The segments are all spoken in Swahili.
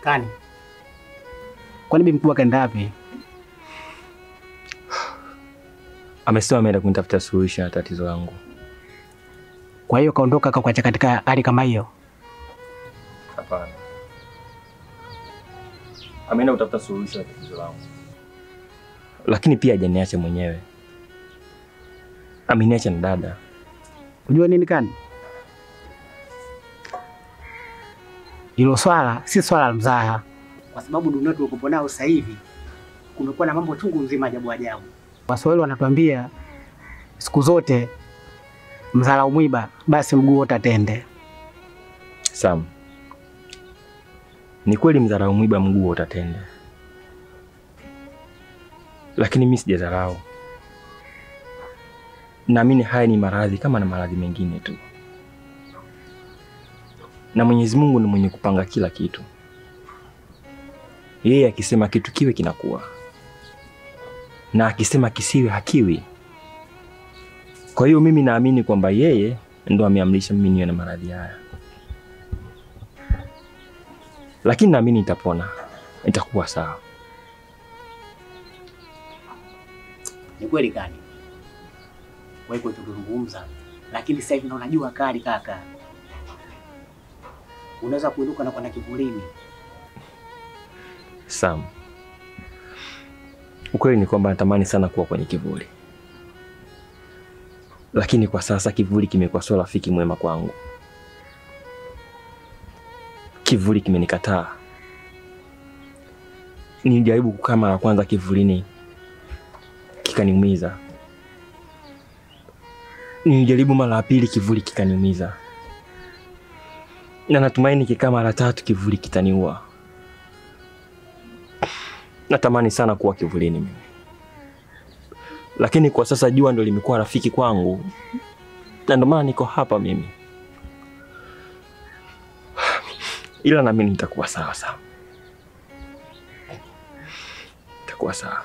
Kani, kwani bibi mkubwa kaenda wapi? Amesema ameenda kunitafuta suluhisho ya tatizo langu. Kwa hiyo kaondoka akakuacha katika hali kama hiyo? Hapana. Ameenda kutafuta suluhisho ya tatizo langu. Lakini pia hajaniacha mwenyewe. Ameniacha na dada. Unajua nini Kani? Hilo swala si swala la mzaha. Kwa sababu dunia tuliyokuwa nayo sasa hivi kumekuwa na mambo chungu mzima ajabu ajabu. Waswahili wanatuambia siku zote mzala mwiba basi mguu wote atende. Sam, ni kweli mzala mwiba mguu wote atende. Lakini mimi sijadharau. Naamini haya ni maradhi kama na maradhi mengine tu. Na Mwenyezi Mungu ni mwenye kupanga kila kitu. Yeye akisema kitu kiwe kinakuwa. Na akisema kisiwe hakiwi. Kwa hiyo mimi naamini kwamba yeye ndo ameamrisha mimi niwe na maradhi haya. Lakini naamini nitapona. Nitakuwa sawa. Ni kweli Kani. Wewe kwa tukizungumza, lakini sasa hivi naona jua kali kaka. Unaweza kuinuka na kwenda kivulini. Sam, ukweli ni kwamba natamani sana kuwa kwenye kivuli. Lakini kwa sasa kivuli kimekuwa sio rafiki mwema kwangu. Kivuli kimenikataa. Nilijaribu kukaa mara kwanza kivulini, kikaniumiza. Nilijaribu mara ya pili, kivuli kikaniumiza. Na natumaini kikaa mara tatu kivuli kitaniua. Natamani sana kuwa kivulini mimi. Lakini kwa sasa jua ndio limekuwa rafiki kwangu. Na ndio maana niko hapa mimi. Ila na mimi nitakuwa sawa sawa. Nitakuwa sawa.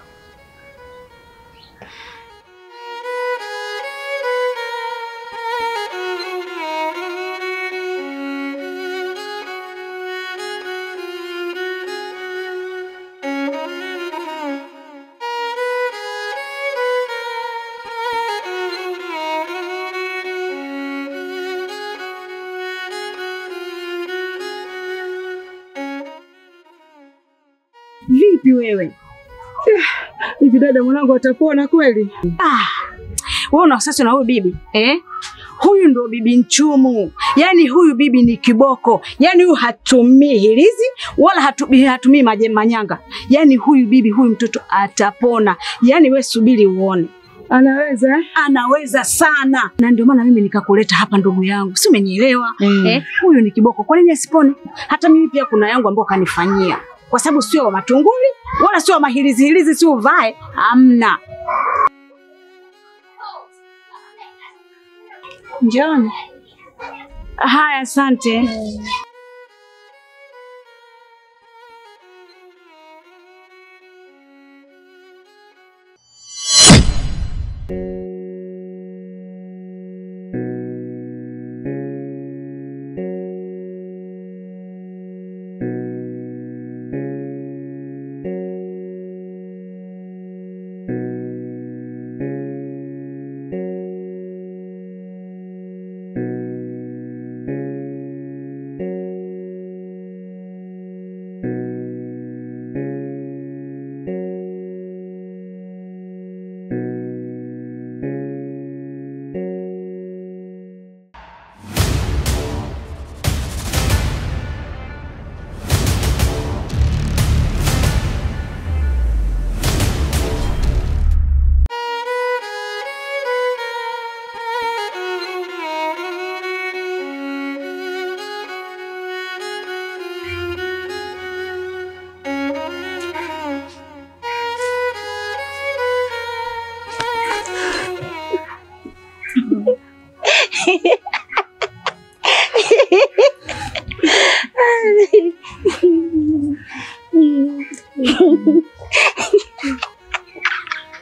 Vipi wewe? Hivi dada mwanangu atapona kweli? Wewe una wasiwasi na huyu bibi? Eh? Huyu ndo bibi nchumu. Yaani huyu bibi ni kiboko. Yaani huyu hatumii hirizi wala hatumii maji manyanga. Yaani huyu bibi, huyu mtoto atapona. Yaani wewe subiri uone. Anaweza? Anaweza sana. Na ndio maana mimi nikakuleta hapa ndugu yangu. Si umenielewa? Eh, huyu ni kiboko. Kwa nini asipone? Hata mimi pia kuna yangu ambayo kanifanyia. Kwa sababu sio wa matunguli wala sio wa mahirizi hirizi, sio uvae, hamna. Njoni. Haya, asante.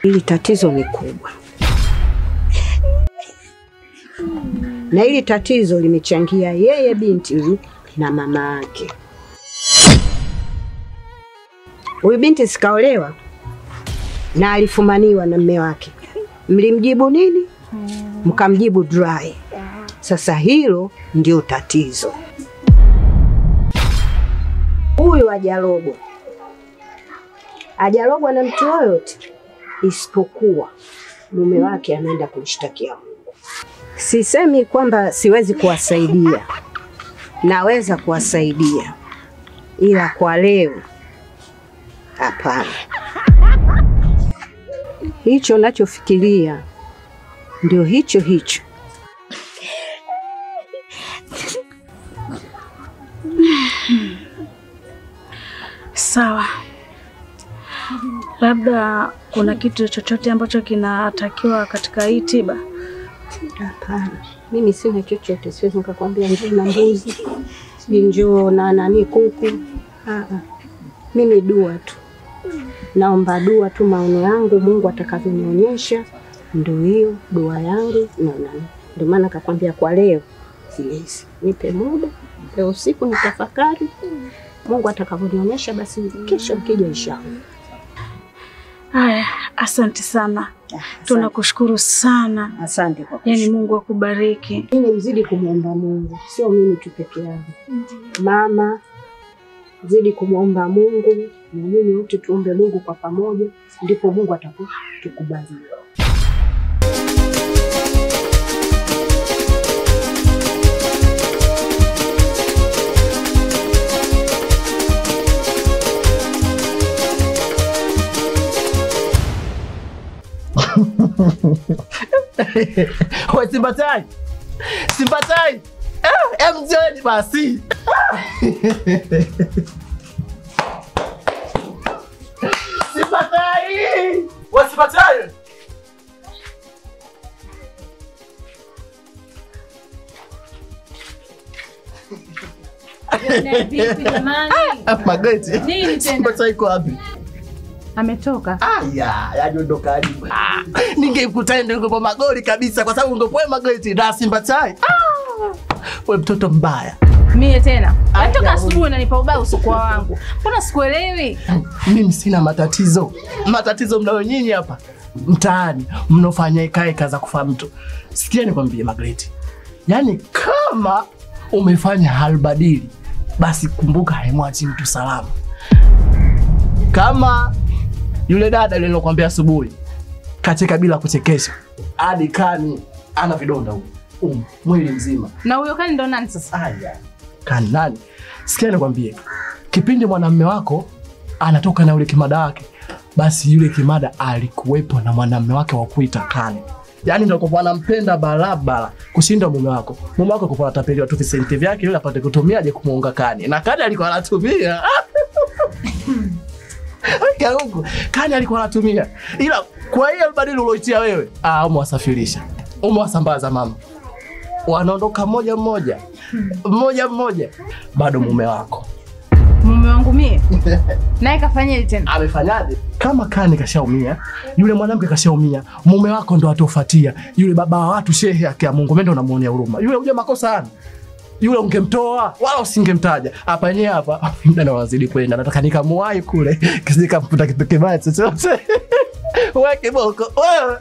Hili tatizo ni kubwa. Na hili tatizo limechangia yeye binti huyu na mama yake. Huyu binti sikaolewa na alifumaniwa na mume wake. Mlimjibu nini? Mkamjibu dry. Sasa hilo ndio tatizo. Huyu hajarogwa. Hajarogwa na mtu yoyote isipokuwa mume wake anaenda kumshtakia Mungu. Sisemi kwamba siwezi kuwasaidia. Naweza kuwasaidia. Ila kwa leo hapana. Hicho nachofikiria ndio hicho hicho. Sawa. Labda kuna kitu chochote ambacho kinatakiwa katika hii tiba? Hapana. Mimi sina chochote, siwezi nikakwambia njoo na mbuzi, sijui njoo na nani kuku. Mimi dua tu. Naomba dua tu, maono yangu Mungu atakavyonionyesha ndio hiyo dua yangu na nani. Ndio maana nikakwambia kwa leo siwezi. Nipe muda, leo usiku nitafakari. Mungu atakavyonionyesha basi kesho nikija inshallah. Haya, asante sana. Tunakushukuru sana. Asante kwa kushukuru. Yaani Mungu akubariki. Mimi mzidi kumuomba Mungu, sio mimi tu peke yangu. Mama zidi kumuomba Mungu, na nyinyi wote tuombe Mungu kwa pamoja, ndipo Mungu atakutukubalia. Wewe Simba Tai. Simba Tai. MJ basi. Simba Tai. Wewe Simba Tai. Vipi jamani? Mageti. Nini tena? Simba Tai iko wapi? Ametoka. Aya, yajondoka hadi. Ningekuta ndio kwa magoli kabisa kwa sababu ungekuwa magoli na Simba Tai. Wewe mtoto mbaya. Mie tena. Natoka asubuhi unanipa ubaya usiku wangu. Mbona sikuelewi? Mimi sina matatizo. Matatizo mnayo nyinyi hapa mtaani mnofanya ikae za kufa mtu. Sikia nikwambie Magreti. Yaani kama umefanya halbadili basi kumbuka haimwachi mtu salama. Kama yule dada yule nilokuambia asubuhi kacheka bila kuchekesha hadi kani ana vidonda huko mwili mzima. Na huyo kani ndo nani sasa? Aya. Kani nani? Sikia nikwambie. Kipindi mwanamume wako anatoka na yule kimada wake, basi yule kimada alikuwepo na mwanamume wake wa kuita kani. Yaani ndio kwa anampenda barabara kushinda mume wako. Mume wako kwa anatapeliwa tu visenti vyake yule apate kutumiaje kumuunga kani. Na kani alikuwa anatumia. Huko kani alikuwa anatumia. Ila kwa hiyo albadili uloitia wewe, umewasafirisha. Umewasambaza mama. Wanaondoka moja mmoja. Mmoja mmoja. Bado mume wako. Mume wangu mie? Naye kafanyaje tena? Amefanyaje? Kama kani kashaumia, yule mwanamke kashaumia, mume wako ndo atofuatia. Yule baba wa watu shehe yake ya Mungu, mimi ndo namuonea huruma. Yule unajua makosa ana. Yule ungemtoa wala usingemtaja. Hapa yenyewe hapa muda na wazidi kwenda. Nataka nikamuwahi kule. Kisije kamkuta kitu kibaya chochote. Wewe kiboko. Wewe.